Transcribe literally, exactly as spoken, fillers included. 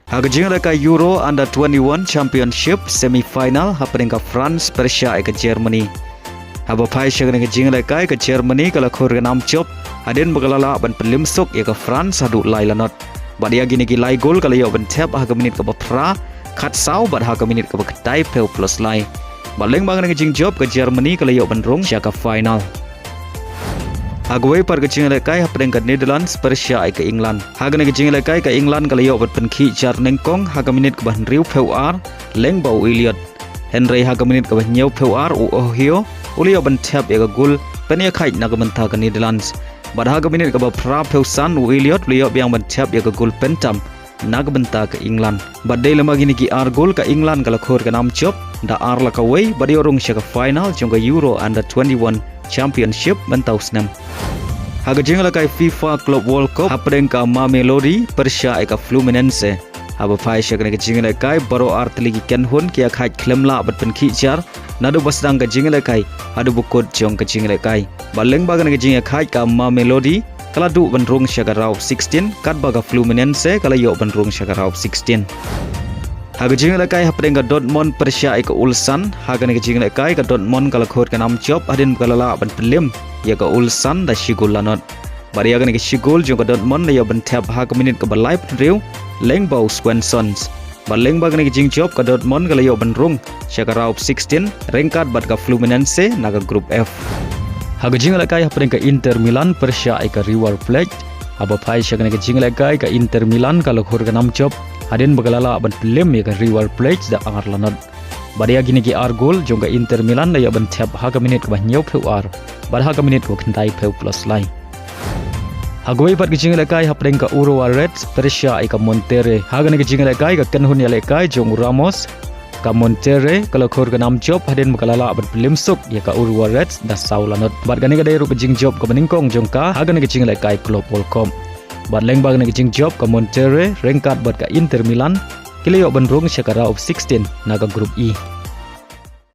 Ha ka jingïalehkai Euro Under twenty-one Championship semi-final hapdeng ka France pyrshah ïa ka Germany. Haba phai sha kane ka jingïalehkai ka Germany ka la khur ka nam jop hadien ba ka la lah ban pynliem suk ïa ka France haduh lai lanot. Bad ïa kine ki lai gol ka la ïoh ban thep ha ka minit kaba phra, khatsaw bad ha ka minit kaba khyndai phew plus lai. Bad lyngba kane ka jingjop ka Germany ka la ïoh ban rung sha ka final. Ha kawei pat ka jingïalehkai hapdeng ka Netherlands pyrshah ïa ka England. Ha kane ka jingïalehkai ka England ka la ïoh ban pynkhih jar nyngkong ha ka minit kaba hynriew phew ar lyngba u Elliot. Hynrei ha ka minit kaba hynñiew phew ar u Ohio u la ïoh ban thep ïa ka gol pynïakhaid na ka bynta ka Netherlands. Bad ha ka minit kaba phra phew san u Elliot u la ïoh biang ban thep ïa ka gol pyntam na ka bynta ka England. Bad dei lyngba kine ki ar gol ka England ka la khur ka nam jop da ar la kawei bad ïoh rung sha ka final jong ka Euro Under twenty-one Championship mynta u snem. Ha ka jingïalehkai FIFA Club World Cup hapdeng ka Mamelodi pyrshah ïa ka Fluminense. Haba phai sha kane ka jingïalehkai baroh ar tylli ki kynhun ki ïakhaid khlem lah bad pynkhih jar naduh ba sdang ka jingïalehkai haduh ba kut jong ka jingïalehkai. Bad lyngba kane ka jingïakhaid ka Mamelodi ka la duh ban rung sha ka round of sixteen, katba ka Fluminense ka la ïoh ban rung sha ka round of sixteen. Ha ka jingïalehkai hapdeng ka Dortmund pyrshah ïa ka Ulsan, ha kane ka jingïalehkai ka Dortmund ka la khur ka nam jop hadien ba ka la lah ban pynliem ïa ka Ulsan da shi gol lanot. Bad ïa kane ka shi gol jong ka Dortmund la ïoh ban thep ha ka minit kaba laiphew hynriew lyngba u Svenssons. Bad lyngba kane ka jingjop ka Dortmund ka la ïoh ban rung sha ka round of sixteen ryngkat bad ka Fluminense na ka Group F. Ha ka jingïalehkai hapdeng ka Inter Milan pyrshah ïa ka River Plate. Haba phai sha kane ka jingïalehkai ka Inter Milan ka la khur ka nam jop hadien ba ka la lah ban pynliem ïa ka River Plate da ar lanot. Bad ïa kine ki ar gol jong ka Inter Milan la ïoh ban thep ha ka minit kaba hynñiew phew ar bad ha ka minit kaba khyndai phew plus lai. Ha kawei pat ka jingïalehkai hapdeng ka Urawa Reds pyrshah ïa ka Monterrey. Ha kane ka jingïalehkai ka kynhun ïalehkai jong u Ramos, ka Monterrey ka la khur ka nam jop hadien ba ka la lah ban pynliem suk ïa ka Urawa Reds da saw lanot. Bad kane ka dei ruh ka jingjop kaba nyngkong jong ka ha kane ka jingïalehkai Club World Cup. Bad lyngba kane ka jingjop ka Monterrey ryngkat bad ka Inter Milan ki la ïoh ban rung sha ka round of sixteen na ka Group E.